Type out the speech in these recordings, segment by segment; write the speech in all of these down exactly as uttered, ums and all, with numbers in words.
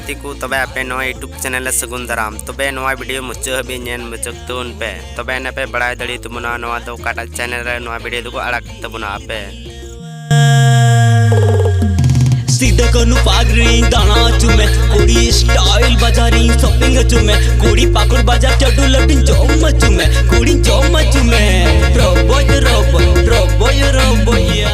ᱜᱟᱛᱮ ᱠᱚ, ᱛᱚᱵᱮ ᱟᱯᱮ ᱱᱚᱣᱟ YouTube channel ᱨᱮ ᱥᱟᱹᱜᱩᱱ ᱫᱟᱨᱟᱢ᱾ ᱛᱚᱵᱮ ᱱᱚᱣᱟ video ᱢᱩᱪᱟᱹᱫ ᱦᱟᱹᱵᱤᱡ ᱧᱮᱞ ᱢᱩᱪᱟᱹᱫ ᱛᱟᱵᱚᱱ ᱯᱮ, ᱛᱚᱵᱮ ᱮᱱᱟ ᱯᱮ ᱵᱟᱲᱟᱭ ᱫᱟᱲᱮ ᱛᱟᱵᱚᱱᱟ ᱱᱚᱣᱟ ᱫᱚ ᱚᱠᱟᱴᱟᱜ channel ᱨᱮ ᱱᱚᱣᱟ video ᱫᱚᱠᱚ ᱟᱲᱟᱜ ᱛᱟᱵᱚᱱᱟ ᱟᱯᱮ᱾ ᱥᱤᱫᱟᱹ ᱠᱟᱹᱱᱩ ᱯᱟᱜᱽᱨᱤᱧ ᱫᱟᱬᱟ ᱦᱚᱪᱚ ᱢᱮ, ᱠᱩᱲᱤ style ᱵᱟᱡᱟᱨᱤᱧ shopping ᱦᱚᱪᱚ ᱢᱮ, ᱠᱩᱲᱤ ᱯᱟᱠᱩᱲ ᱵᱟᱡᱟᱨ ᱪᱟᱹᱰᱩ ᱞᱟᱹᱰᱩᱧ ᱡᱚᱢ ᱦᱚᱪᱚ ᱢᱮ, ᱠᱩᱲᱤᱧ ᱡᱚᱢ ᱦᱚᱪᱚ ᱢᱮ᱾ ᱨᱚᱵᱚᱭ ᱨᱚᱵᱚᱭ ᱨᱚᱵᱚᱭ ᱨᱚᱵᱚᱭᱟ᱾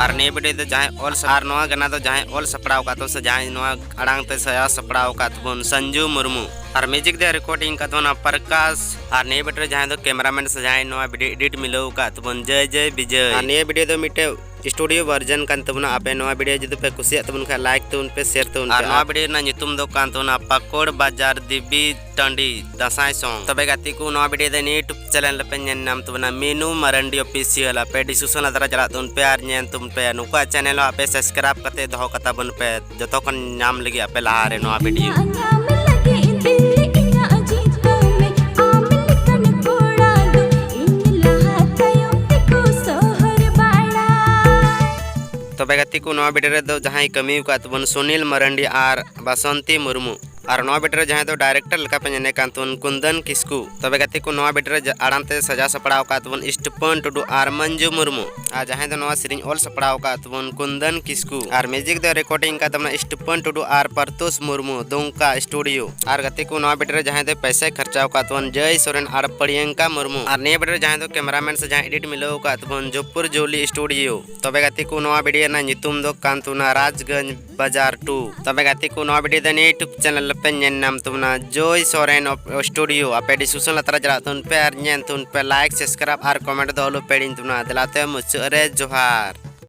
ᱟᱨ ᱱᱤᱭᱟᱹ video ᱫᱚ ᱡᱟᱦᱟᱸᱭ ᱚᱞ ᱥᱟ-, ᱟᱨ ᱱᱚᱣᱟ ᱜᱟᱱᱟ ᱫᱚ ᱡᱟᱦᱟᱸᱭ ᱚᱞ ᱥᱟᱯᱲᱟᱣ ᱟᱠᱟᱫ ᱛᱟᱵᱚᱱ ᱥᱮ ᱡᱟᱦᱟᱸᱭ ᱱᱚᱣᱟ ᱟᱲᱟᱝ ᱛᱮ ᱥᱟᱡᱟᱣ ᱥᱟᱯᱲᱟᱣ ᱟᱠᱟᱫ ᱛᱟᱵᱚᱱ ᱥᱟᱱᱡᱩ ᱢᱩᱨᱢᱩ᱾ ᱟᱨ music ᱫᱚ recording ᱟᱠᱟᱫ ᱛᱟᱵᱚᱱᱟ ᱯᱨᱚᱠᱟᱥ᱾ ᱟᱨ ᱱᱤᱭᱟᱹ video ᱨᱮ ᱡᱟᱦᱟᱸᱭ ᱫᱚ cameraman ᱥᱮ ᱡᱟᱦᱟᱸᱭ ᱱᱚᱣᱟ video edit ᱢᱤᱞᱟᱹᱣ ᱟᱠᱟᱫ ᱛᱟᱵᱚᱱ ᱡᱚᱭ ᱡᱚᱭ ᱵᱤᱡᱚᱭ᱾ ᱟᱨ ᱱᱤᱭᱟᱹ video ᱫᱚ ᱢᱤᱫᱴᱮᱡ studio version ᱠᱟᱱ ᱛᱟᱵᱚᱱᱟ᱾ ᱟᱯᱮ ᱱᱚᱣᱟ video ᱡᱩᱫᱤ ᱯᱮ ᱠᱩᱥᱤᱭᱟᱜ ᱛᱟᱵᱚᱱ ᱠᱷᱟᱱ like ᱛᱟᱵᱚᱱ ᱯᱮ, share ᱛᱟᱵᱚᱱ ᱯᱮ᱾ ᱟᱨ ᱱᱚᱣᱟ video ᱨᱮᱱᱟᱜ ᱧᱩᱛᱩᱢ ᱫᱚ ᱠᱟᱱ ᱛᱟᱵᱚᱱᱟ ᱯᱟᱠᱚᱲ ᱵᱟᱡᱟᱨ ᱫᱮᱵᱤ ᱴᱟᱺᱰᱤ ᱫᱟᱸᱥᱟᱭ song᱾ ᱛᱚᱵᱮ ᱜᱟᱛᱮ ᱠᱚ, ᱱᱚᱣᱟ video ᱫᱚ ᱱᱤᱭᱟᱹ YouTube channel ᱨᱮᱯᱮ ᱧᱮᱞ ᱧᱟᱢ ᱛᱟᱵᱚᱱᱟ, ᱢᱤᱱᱩ ᱢᱟᱨᱟᱱᱰᱤ official᱾ ᱟᱯᱮ description ᱞᱟᱛᱟᱨ ᱨᱮ ᱪᱟᱞᱟᱜ ᱛᱟᱵᱚᱱ ᱯᱮ ᱟᱨ ᱧᱮᱞ ᱛᱟᱵᱚᱱ ᱯᱮ᱾ ᱱᱩᱠᱩᱣᱟᱜ channel ᱦᱚᱸ ᱟᱯᱮ subscribe ᱠᱟᱛᱮ ᱫᱚᱦᱚ ᱠᱟᱛᱟ ᱵᱚᱱ ᱯᱮ, ᱡᱚᱛᱚ ᱠᱷᱚᱱ ᱧᱟᱢ ᱞᱟᱹᱜᱤᱫ ᱟᱯᱮ ᱞᱟᱦᱟ ᱨᱮ ᱱᱚᱣᱟ video᱾ ᱧᱟᱢ ᱞᱟᱹᱜᱤᱫ ᱫᱤᱞ ᱤᱧᱟᱜ ᱡᱤᱛᱟᱹᱣ ᱢᱮ, ᱟᱢ ᱞᱮᱠᱟᱱ ᱠᱚᱲᱟ ᱫᱚ ᱤᱧ ᱞᱟᱦᱟ ᱛᱟᱭᱚᱢ ᱛᱮᱠᱚ ᱥᱚᱦᱚᱨ ᱵᱟᱲᱟᱭ᱾ ᱛᱚᱵᱮ ᱜᱟᱛᱮ ᱠᱚ, ᱱᱚᱣᱟ video ᱨᱮᱫᱚ ᱡᱟᱦᱟᱸᱭ ᱠᱟᱹᱢᱤ ᱟᱠᱟᱫ ᱛᱟᱵᱚᱱ ᱥᱩᱱᱤᱞ ᱢᱟᱨᱟᱱᱰᱤ ᱟᱨ ᱵᱟᱥᱚᱱᱛᱤ ᱢᱩᱨᱢᱩ᱾ ᱟᱨ ᱱᱚᱣᱟ video ᱨᱮ ᱡᱟᱦᱟᱸᱭ ᱫᱚ director ᱞᱮᱠᱟ ᱯᱮ ᱧᱮᱞᱮ ᱠᱟᱱ ᱛᱟᱵᱚᱱ ᱠᱩᱱᱫᱚᱱ ᱠᱤᱥᱠᱩ᱾ ᱛᱚᱵᱮ ᱜᱟᱛᱮ ᱠᱚ, ᱱᱚᱣᱟ video ᱨᱮ ᱡᱟ-, ᱟᱲᱟᱝ ᱛᱮ ᱥᱟᱡᱟᱣ ᱥᱟᱯᱲᱟᱣ ᱟᱠᱟᱫ ᱛᱟᱵᱚᱱ ᱥᱴᱤᱯᱷᱚᱱ ᱴᱩᱰᱩ ᱟᱨ ᱢᱚᱧᱡᱩ ᱢᱩᱨᱢᱩ᱾ ᱟᱨ ᱡᱟᱦᱟᱸᱭ ᱫᱚ ᱱᱚᱣᱟ ᱥᱮᱨᱮᱧ ᱚᱞ ᱥᱟᱯᱲᱟᱣ ᱟᱠᱟᱫ ᱛᱟᱵᱚᱱ ᱠᱩᱱᱫᱚᱱ ᱠᱤᱥᱠᱩ᱾ ᱟᱨ music ᱫᱚ recording ᱟᱠᱟᱫ ᱛᱟᱵᱚᱱᱟ ᱥᱴᱤᱯᱷᱚᱱ ᱴᱩᱰᱩ ᱟᱨ ᱯᱟᱨᱛᱳᱥ ᱢᱩᱨᱢᱩ, ᱫᱩᱢᱠᱟ studio᱾ ᱟᱨ ᱜᱟᱛᱮ ᱠᱚ, ᱱᱚᱣᱟ video ᱨᱮ ᱡᱟᱦᱟᱸᱭ ᱫᱚ ᱯᱚᱭᱥᱟᱭ ᱠᱷᱚᱨᱪᱟᱣ ᱟᱠᱟᱫ ᱛᱟᱵᱚᱱ ᱡᱚᱭ ᱥᱚᱨᱮᱱ ᱟᱨ ᱯᱨᱤᱭᱟᱝᱠᱟ ᱢᱩᱨᱢᱩ᱾ ᱟᱨ ᱱᱤᱭᱟᱹ video ᱨᱮ ᱡᱟᱦᱟᱸᱭ ᱫᱚ cameraman ᱥᱮ ᱡᱟᱦᱟᱸᱭ edit ᱢᱤᱞᱟᱹᱣ ᱟᱠᱟᱫ ᱛᱟᱵᱚᱱ ᱡᱚᱯᱩᱨ ᱡᱚᱞᱤ studio᱾ ᱛᱚᱵᱮ ᱜᱟᱛᱮ ᱠᱚ, ᱱᱚᱣᱟ video ᱨᱮᱱᱟᱜ ᱧᱩᱛᱩᱢ ᱫᱚ ᱠᱟᱱ ᱛᱟᱵᱚᱱᱟ ᱨᱟᱡᱽᱜᱚᱸᱡᱽ ᱵᱟᱡᱟᱨ two᱾ ᱛᱚᱵᱮ ᱜᱟᱛᱮ ᱠᱚ, ᱱᱚᱣᱟ video ᱫᱚ ᱱᱤᱭᱟᱹ YouTube channel ᱨᱮᱯᱮ ᱧᱮᱞ ᱧᱟᱢ ᱛᱟᱵᱚᱱᱟ, ᱡᱚᱭ ᱥᱚᱨᱮᱱ ᱚᱯ-, studio᱾ ᱟᱯᱮ description ᱞᱟᱛᱟᱨ ᱨᱮ ᱪᱟᱞᱟᱜ ᱛᱟᱵᱚᱱ ᱯᱮ ᱟᱨ ᱧᱮᱞ ᱛᱟᱵᱚᱱ ᱯᱮ, like, subscribe ᱟᱨ comment ᱫᱚ ᱟᱞᱚ ᱯᱮ ᱦᱤᱲᱤᱧ ᱛᱟᱵᱚᱱᱟ᱾ ᱫᱮᱞᱟ ᱛᱮ ᱢᱩᱪᱟᱹᱫ ᱨᱮ ᱡᱚᱦᱟᱨ᱾